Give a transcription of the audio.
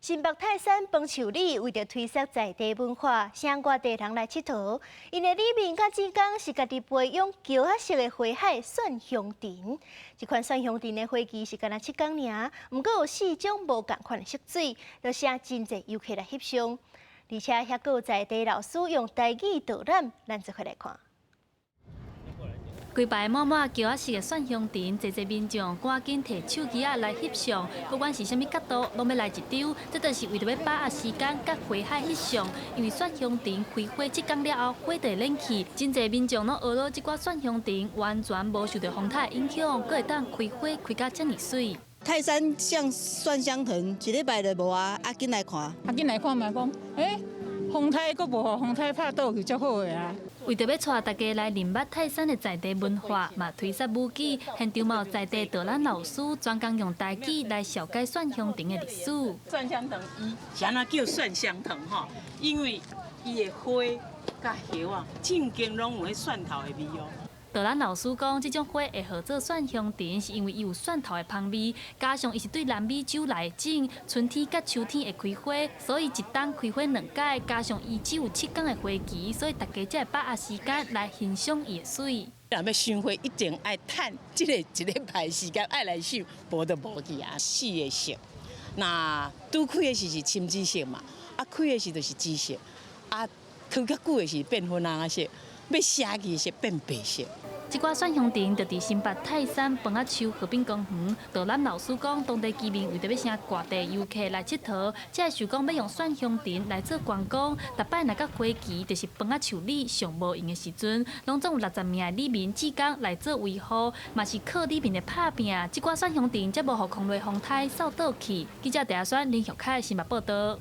新北泰山枋樹里為著推捒在地文化，請外地人來𨑨迌。𪜶的里民佮志工是家己培養蕎仔色的花海蒜香藤。這款蒜香藤的花期是干焦七工爾，毋過有四種無仝款的色水，就吸真濟遊客來翕相。而且還閣有在地老師用台語導覽，咱做伙來看。規排滿滿蕎仔色的蒜香藤，濟濟民眾趕緊提手機仔來翕相，不管是啥物角度，攏欲來一張。這就是為著欲把握時間，佮花海翕相。因為蒜香藤開花七工了後，花就會冷去，真濟民眾攏學咾這寡蒜香藤完全無受著風颱影響，閣會當開花開甲遮爾媠。泰山像蒜香藤，一禮拜就無啊，啊緊來看，啊緊來看嘛講，欸，風颱閣無予風颱拍倒去，足好的啊。為著欲帶大家來認捌泰山的在地文化，嘛推捒武器，現場嘛有在地導覽老師專工用台語來紹介蒜香藤的歷史。蒜香藤伊是按怎叫蒜香藤吼？因為伊的花佮葉啊，正經攏有彼蒜頭的味哦。導覽老師講，這種花會號做蒜香藤，是因為伊有蒜頭的芳味，加上伊是對南美洲來的種，春天佮秋天會開花，所以一冬開花兩擺，加上伊只有七工的花期，所以大家才會把握時間來欣賞伊的媠。若欲賞花，一定愛趁這个一禮拜時間愛來賞，無就無去啊。四个色，若拄開的時是深紫色嘛，啊開的時就是紫色，啊開較久的時變粉紅色，欲謝去是變白色。這寡蒜香藤就佇新北泰山枋仔樹河濱公園。導覽老師講，當地居民為著欲請外地遊客來𨑨迌，才會想講欲用蒜香藤來做觀光。逐擺若到花期，就是枋仔樹里上無閒的時陣，攏總有60名的里民志工來做維護，嘛是靠里民的拍拚。這寡蒜香藤才無予空雷風颱掃倒去。記者鄭阿選、林玉凱新北報導。